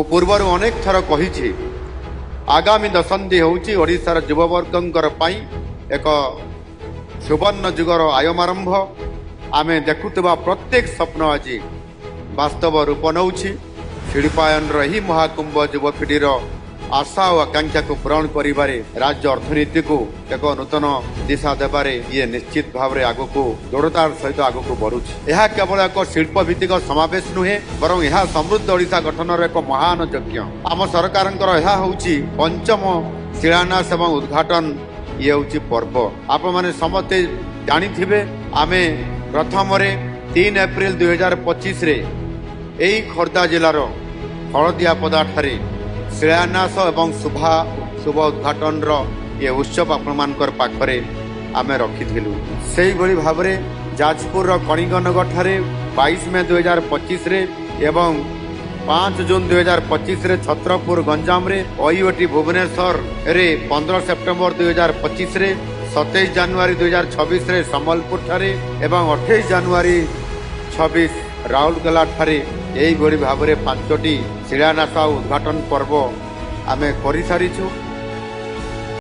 ମୁଁ ପୂର୍ବରୁ ଅନେକ ଥର କହିଛି, ଆଗାମୀ ଦଶନ୍ଧି ହେଉଛି ଓଡ଼ିଶାର ଯୁବବର୍ଗଙ୍କର ପାଇଁ ଏକ ସୁବର୍ଣ୍ଣ ଯୁଗର ଆୟମାରମ୍ଭ। ଆମେ ଦେଖୁଥିବା ପ୍ରତ୍ୟେକ ସ୍ୱପ୍ନ ଆଜି ବାସ୍ତବ ରୂପ ନେଉଛି। ଶିଳ୍ପାୟନର ଏହି ମହାକୁମ୍ଭ ଯୁବପିଢ଼ିର ଆଶା ଓ ଆକାଂକ୍ଷାକୁ ପୂରଣ କରିବାରେ, ରାଜ୍ୟ ଅର୍ଥନୀତିକୁ ଏକ ନୂତନ ଦିଶା ଦେବାରେ ଇଏ ନିଶ୍ଚିତ ଭାବରେ ଆଗକୁ ଦୃଢ଼ତାର ସହିତ ଆଗକୁ ବଢୁଛି। ଏହା କେବଳ ଏକ ଶିଳ୍ପ ଭିତ୍ତିକ ସମାବେଶ ନୁହେଁ, ବରଂ ଏହା ସମୃଦ୍ଧ ଓଡ଼ିଶା ଗଠନର ଏକ ମହାନ ଯଜ୍ଞ। ଆମ ସରକାରଙ୍କର ଏହା ହେଉଛି ପଞ୍ଚମ ଶିଳାନ୍ୟାସ ଏବଂ ଉଦ୍ଘାଟନ, ଇଏ ହେଉଛି ପର୍ବ। ଆପଣମାନେ ସମସ୍ତେ ଜାଣିଥିବେ, ଆମେ ପ୍ରଥମରେ 3 ଏପ୍ରିଲ 2025ରେ ଏଇ ଖୋର୍ଦ୍ଧା ଜିଲ୍ଲାର ହଳଦିଆପଦା ଠାରେ ଶିଳାନ୍ୟାସ ଏବଂ ଶୁଭ ଉଦ୍ଘାଟନର ଏ ଉତ୍ସବ ଆପଣମାନଙ୍କର ପାଖରେ ଆମେ ରଖିଥିଲୁ। ସେଇଭଳି ଭାବରେ ଯାଜପୁରର କଳିଙ୍ଗନଗର ଠାରେ 22 ମେ 2025ରେ ଏବଂ 5 ଜୁନ 2025ରେ ଛତ୍ରପୁର ଗଞ୍ଜାମରେ, ଓୟୁଏଟି ଭୁବନେଶ୍ୱରରେ 15 ସେପ୍ଟେମ୍ବର 2025ରେ, 27 ଜାନୁଆରୀ 2026ରେ ସମ୍ବଲପୁର ଠାରେ ଏବଂ 28 ଜାନୁଆରୀ 26 ରାଉରକେଲା ଠାରେ ଏଇଭଳି ଭାବରେ 5ଟି ଶିଳାନ୍ୟାସ ଆଉ ଉଦ୍ଘାଟନ ପର୍ବ ଆମେ କରିସାରିଛୁ।